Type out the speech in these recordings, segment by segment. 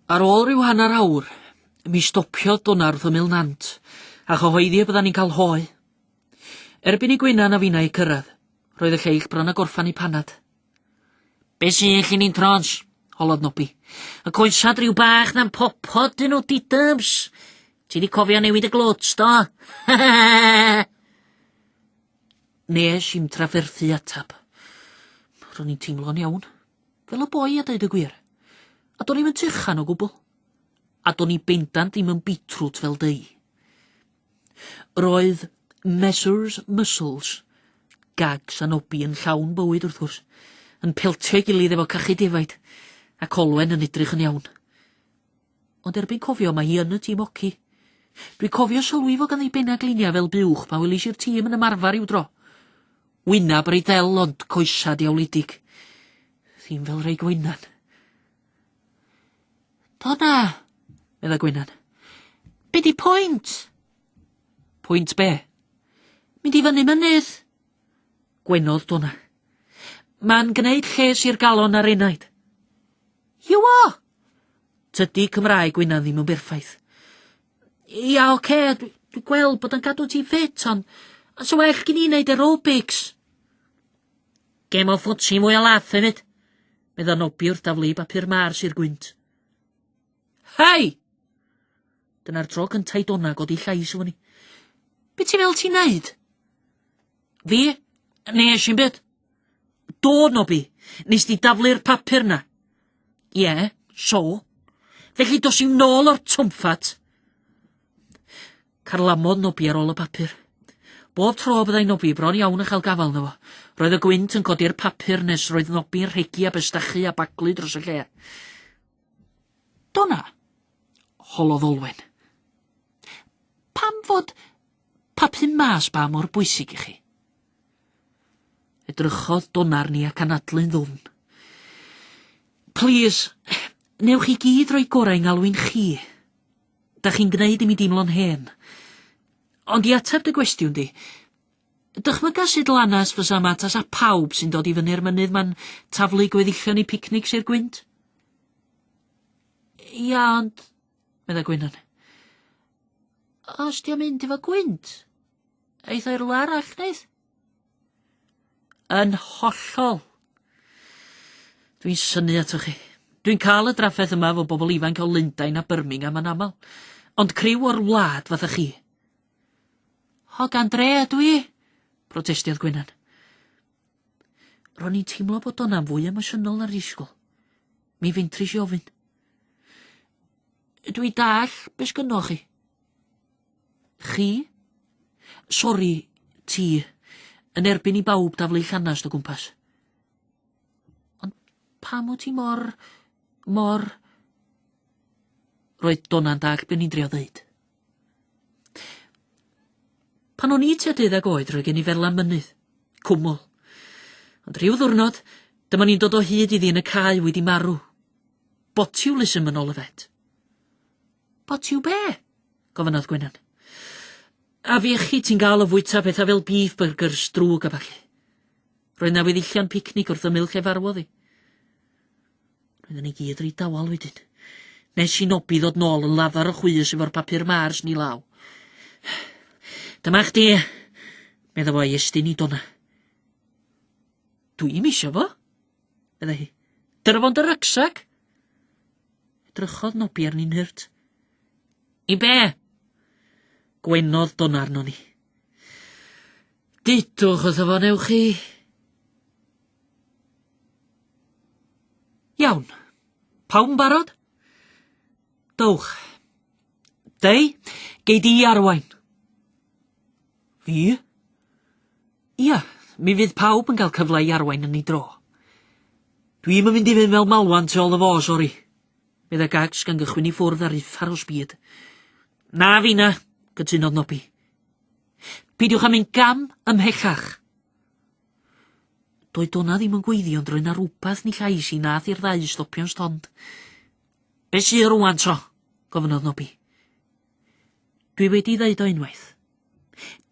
Ar ôl rhyw hanner awr, mi stopiodd Dona wrth ymyl nant, a chyhoeddi y byddan ni'n cael hoe. Erbyn i Gwenan a finnau cyrraedd, roedd y lleill bron â gorffan eu panad. Be sy yn llinyn trons? holodd Nobi. Y coesad rhyw bach na'n popod dyn nhw, didybs. Ti di cofio newid y glwts, do? Nes i'm trafferthu atab. Ro'n i'n teimlo'n iawn. Fel y boi a deud y gwir. A do'n i'm yn tuchan o gwbl. A do'n i bendant ddim yn beetroot fel dei. Roedd Messrs Muscles, Gags a Nobby yn llawn bywyd wrth gwrs, yn peltio'i gilydd efo cachu defaid, ac Olwen yn edrych yn iawn. Ond erbyn cofio mae hi yn y tîm hoci. Dwi'n cofio sylwi fod ganddi benna gliniau fel buwch pan welis i'r tîm yn ymarfer i'w dro. Wynab reit ddel ond coesa diawledig. Ddim fel rhei Gwenan. Donna, medda Gwenan. Be di pwynt? Pwynt be? Mynd i fyny mynydd. Gwenodd Donna. Mae'n gwneud lles i'r galon a'r enaid. You are! Tydi Cymraeg Gwynan ddim yn berffaith. Ia, oce, okay, dwi, dwi gweld bod yn gadw ti ffit, ond a so well gen i wneud aerobics. Gem o ffwtsi mwy o laff hefyd, medda Nobi wrth daflu bapur Mars i'r gwynt. Hei! Dyna'r tro cyntaf i Donna godi llais efo ni. Be ti'n fel ti'n neud? Fi? Nes i'm byd. Do, Nobi. Nes di daflu'r papur na. Ie, yeah, so. Felly dos i'w nôl o'r twmffat. Carlamodd Nobi ar ôl y papur. Bob tro byddai Nobi bron iawn a chael gafael yno fo. Roedd y gwynt yn codi'r papur nes roedd Nobi'n rhegi a bystachu a baglu dros y lle. Donna, holodd Olwen. Pam fod Papur mas ba mor bwysig i chi? Edrychodd Donna arni ac anadlu'n ddwfn. Plîs, newch chi gyd roi gorau ngalw'n chi. Da chi'n gwneud i mi deimlo'n hen. Ond i ateb dy gwestiwn di, dychmyga sut lanas fysa yma tasa pawb sy'n dod i fyny'r mynydd ma'n taflu gweddillion eu picnics i'r gwynt? Ia, ond medda Gwennan. Os di o'n mynd efo gwynt, eith o i rywle arall, neith? Yn hollol. Dwi'n synnu atoch chi. Dwi'n cael y drafferth yma efo bobl ifanc o Lundain a Birmingham yn aml. Ond criw o'r wlad fatha chi. Hogan dre ydw i, protestiodd Gwennan. Ro'n i'n teimlo bod Donna'n fwy emosiynol na'r disgwyl. Mi fentris i ofyn. Dwi dall be sgynnoch chi. Chi? Sori, ti. Yn erbyn i bawb daflu llanast o gwmpas. Ond pam wyt ti mor... mor... Roedd Donna'n dall be o'n i'n drio ddeud. Pan o'n i tua deuddag oed roedd gen i ferlan mynydd, cwmwl. Ond rhyw ddiwrnod, dyma ni'n dod o hyd iddi yn y cae wedi marw. Botulism yn ôl y vet. Botiw be? gofynnodd Gwennan. Afiechyd ti'n gael o fwyta pethau fel beef burgers drwg a ballu. Roedd 'na weddillion picnic wrth ymyl lle farwodd hi. Roedden ni gyd reit dawel wedyn. Nes i Nobi ddod nôl yn lafar o chwys efo'r papur Mars ni law. Dyma chdi, medda fo i estyn i Donna. Dwi'm isio fo, medda hi. Dyna fo'n dy rucksack. Edrychodd Nobi arni'n hurt. I be? Gwenodd Donna arno ni. Dudwch wrtho fo, newch chi. Iawn. Pawb yn barod? Dowch. Dei, gei di arwain. Fi? Ia, mi fydd pawb yn cael cyfle i arwain yn ei dro. Dwi'm yn mynd i fynd fel malwan tu ôl y fo, sori. Medda Gags gan gychwyn i ffwrdd ar uffar o sbîd. Na finna, cytunodd Nobi. Peidiwch â mynd gam ymhellach. Doedd Donna ddim yn gweiddi ond roedd 'na rwbath yn ei llais hi nath i'r ddau stopio'n stond. Be sy rŵan tro? gofynnodd Nobi. Dwi wedi ddeud o unwaith.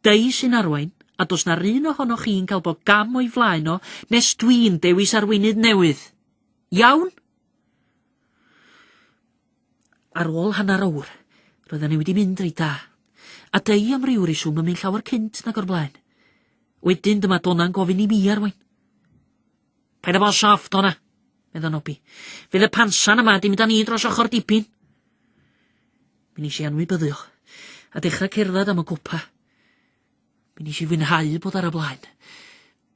Dei sy'n arwain, a does na'r un ohonoch chi'n cael bod gam o'i flaen o nes dwi'n dewis arweinydd newydd. Iawn? Ar ôl hanner awr, roedden ni wedi mynd reit da. A Dei am ryw reswm yn mynd llawer cynt nag o'r blaen. Wedyn dyma Dona'n gofyn i mi arwain. Paid â bod soft, Dona, medda Nobi. Fydd y pansan yma di mynd â ni dros ochr dipyn. Mi nes i anwybyddu o, a dechrau cerdded am y gopa. Mi nes i fwynhau bod ar y blaen.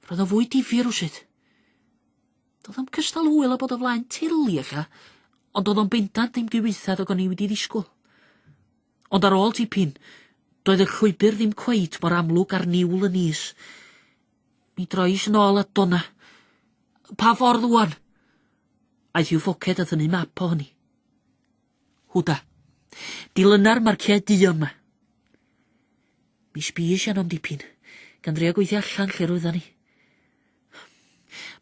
Roedd o fwy difyr rwsut. Doedd o'm cystal hwyl â bod o flaen teulu ella, ond oedd o'n bendant ddim gyweithad ag o'n i wedi ddisgwyl. Ond ar ôl tipyn, doedd y llwybr ddim cweit mor amlwg a'r niwl yn is. Mi drois yn ôl at Donna. Pa ffordd ŵan? Aeth i'w phoced a thynnu map ohoni. Hwda. Dilyna'r marciau duon 'ma. Mi sbïais i arno am dipyn, gan drio gweithio allan lle roeddan ni.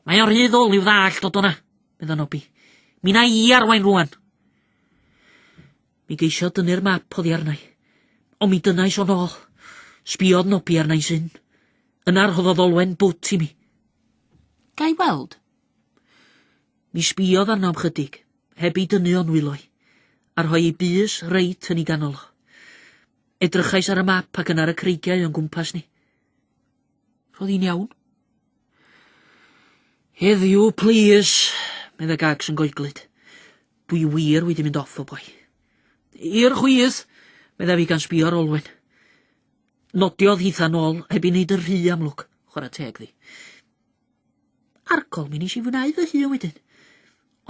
Mae o rhy ddwl i'w ddallt o Donna, medda Nobi. Mi na i arwain rwan. Mi geisio dynnu'r map oddi arna i. Ond mi dynnais o'n ôl. Sbiodd Nobi arna i'n syn. Yna rhoddodd Olwen bwt i mi. Ga i weld? Mi sbiodd arno am chydig, heb ei dynnu o'n nwylo i, a rhoi ei bys reit yn ei ganol o. Edrychais ar y map ac yna ar y creigiau o'n gwmpas ni. Roedd hi'n iawn. Heddiw, plîs, medda Gags yn goeglyd. Dwi wir wedi mynd off o boi. I'r chwith, medda fi gan sbio ar Olwen. Nodiodd hitha nôl heb i wneud yn rhy amlwg, chwarae teg ddi. Argol, mi nes i fwynhau fy hun wedyn.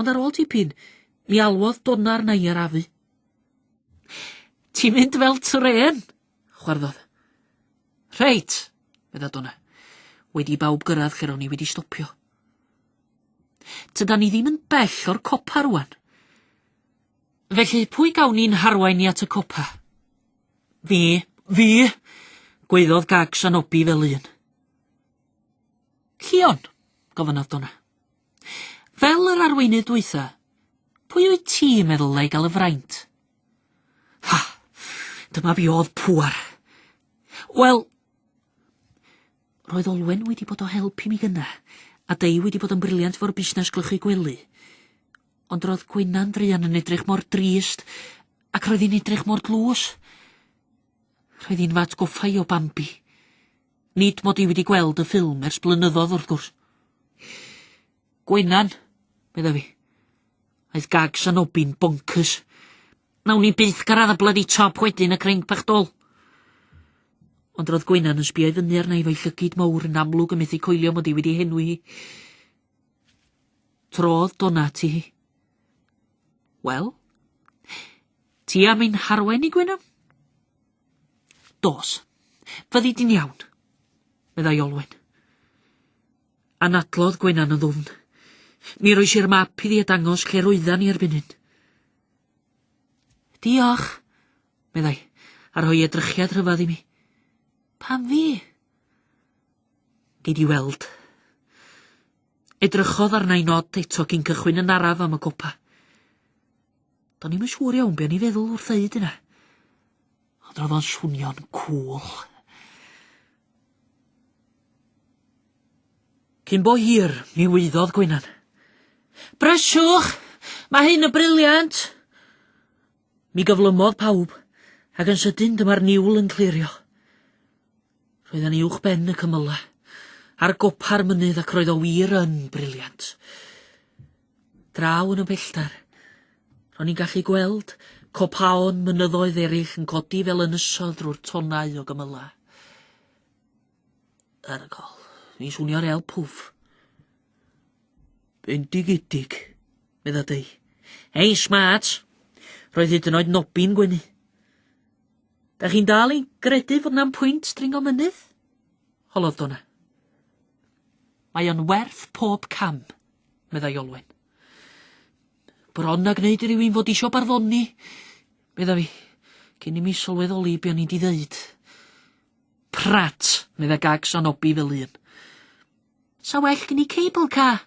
Ond ar ôl tipyn, mi alwodd Donna arna i arafu. Ti'n mynd fel trên, chwarddodd. Reit, medda Donna, wedi i bawb gyrraedd lle ro'n i wedi stopio. Tydan ni ddim yn bell o'r copa rwan. Felly, pwy gawn ni'n harwain ni at y copa? Fi, fi, gwaeddodd Gags a Nobi fel un. Llion, gofynnodd Donna. Fel yr arweinydd dwytha, pwy wyt ti'n meddwl ddylai gael y fraint? Ha! Dyma fi o'dd pŵar. Wel, roedd Olwen wedi bod o help i mi gynna, a Dei wedi bod yn briliant efo'r busnes glychu gwely. Ond roedd Gwenan druan yn edrych mor drist, ac roedd hi'n edrych mor dlws. Roedd hi'n f'atgoffa i o Bambi. Nid mod i wedi gweld y ffilm ers blynyddoedd wrth gwrs. Gwenan, medda fi. Aeth Gags a Nobi'n bonkers. Nawn ni byth gyrraedd y bloody top wedyn y crinc bach dwl. Ond roedd Gwenan yn sbio i fyny arna i fo'i llygid mawr yn amlwg yn methu coelio mod i wedi henwi hi. Trodd Donna ati hi. Wel, ti am ein harwain i Gwenan? Dos. Fyddi di'n iawn, meddai Olwen. Anadlodd Gwenan yn ddwfn. Mi rois i'r map iddi a dangos lle roeddan ni erbyn hyn. Diolch, meddai, a rhoi edrychiad rhyfedd i mi. Pam fi? Gei di weld. Edrychodd arna i nod eto cyn cychwyn yn araf am y copa. Do'n i'm yn siŵr iawn be o'n i feddwl wrth ddeud hynna. Ond roedd o'n swnio'n cŵl. Cyn bo hir, mi wyddodd Gwenan. Brysiwch! Mae hyn yn briliant! Mi gyflymodd pawb, ac yn sydyn dyma'r niwl yn clirio. Roedden ni uwch ben y cymylau, ar gopa'r mynydd ac roedd o wir yn briliant. Draw yn y pellter, ro'n i'n gallu gweld copaon mynyddoedd eraill yn codi fel ynysoedd drwy'r tonnau o gymylau. Argol, fi'n swnio real pwff. Bendigedig, medda Dei. Hei, smart! Roedd hyd yn oed Nobi'n gwenu. Da chi'n dal i gredu fod na'm pwynt dringo mynydd? Holodd Donna. Mae o'n werth pob cam, meddai Olwen. Bron a gwneud i rywun fod isio barddoni, medda fi, cyn i mi sylweddoli be o'n i 'di ddeud. Prat, medda Gags a Nobi fel un. Sa well gen i cable car,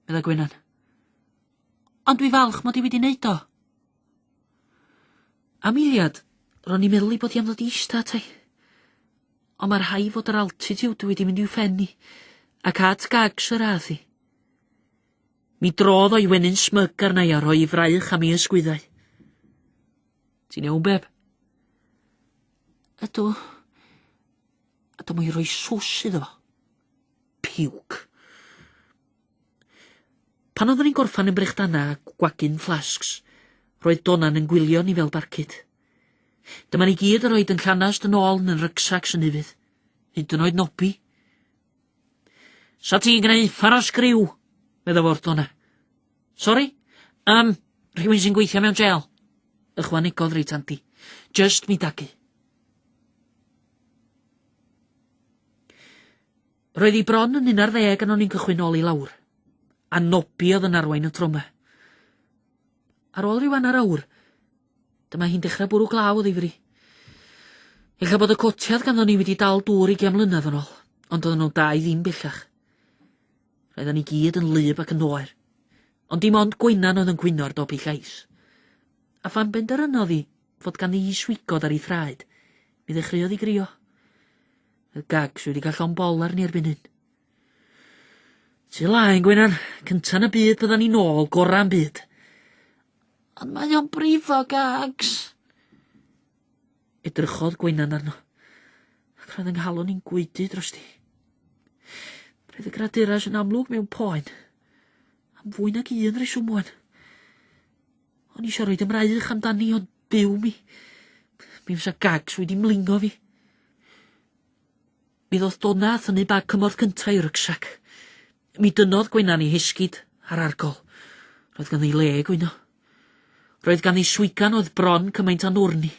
medda Gwenan. Ond dwi falch mod i wedi neud o. Am eiliad, ro'n i'n meddwl ei bod hi am ddod i ista ata i. Ond mae rhai fod yr altitude wedi mynd i'w phen i, ac at Gags yr ath hi. Mi drodd o'i wenu'n smyg arna i a rhoi ei fraich am ei ysgwyddau. Ti'n iawn, beb? Ydw. A dyma i roi sws iddo fo. Piwc. Pan oeddwn i'n gorffan yn brechdana a gwagu'n fflasgs, roedd Donan yn gwylio ni fel barcud. Dyma ni gyd yn rhoid yn llanast yn ôl yn yn rycsacs yn ufudd. Hyd yn oed Nobi. Sa ti'n gwneud uffar o sgriw, medda fo wrth Dona. Sori? Um, rhywun sy'n gweithio mewn jail. Ychwanegodd reit handi. Just mi dagu. Roedd hi bron yn 11 gan o'n i'n cychwyn nôl i lawr. A Nobi oedd yn arwain y tro 'ma. Ar ôl rhyw hanner awr, dyma hi'n dechrau bwrw glaw o ddifri. Ella bod y cotiad ganddo ni wedi dal dŵr ugian mlynedd yn ôl, ond oedden nhw'n da i ddim bellach. Roedden ni gyd yn wlyb ac yn oer. Ond dim ond Gwenan oedd yn gwyno ar dop ei llais. A phan benderfynodd hi fod ganddi hi swigod ar ei thraed, mi ddechreuodd hi grio. Y gags wedi cael llond bol arni erbyn hyn. Tu laen, Gwenan, cynta yn y byd byddan ni nôl, gora'n byd. Ond mae o'n brifo, gags. Edrychodd Gwenan arno, ac roedd yng nghalon i'n gwaedu drosti. Roedd y graduras yn amlwg mewn poen, am fwy nag un reswm wan. O'n i eisiau rhoi ymraich amdani, ond byw mi. Mi fysa gags wedi mlingo fi. Mi ddoth Dona a thynnu bag cymorth cynta i rucksack. Mi dynnodd Gwenan ei hesgid ar argol. Roedd ganddi le gwyno. Roedd ganddi swigan oedd bron cymaint â nwrn i.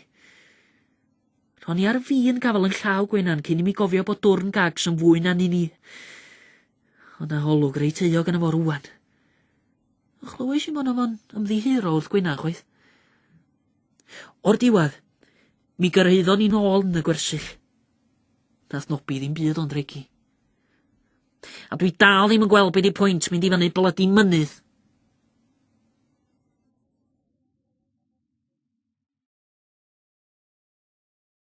Ro'n i ar fin gafael yn llaw Gwenan cyn i mi gofio bod dwrn gags yn fwy na'n un i. Ond na olwg reit euog yna fo rwan. Chlywais i mono fo'n ymddiheuro wrth Gwenan chwaith. O'r diwedd, mi gyrhaeddon ni'n ôl yn y gwersyll. Nath Nobi ddim byd ond regi. A dwi dal ddim yn gweld be di pwynt mynd i fyny blydi mynydd.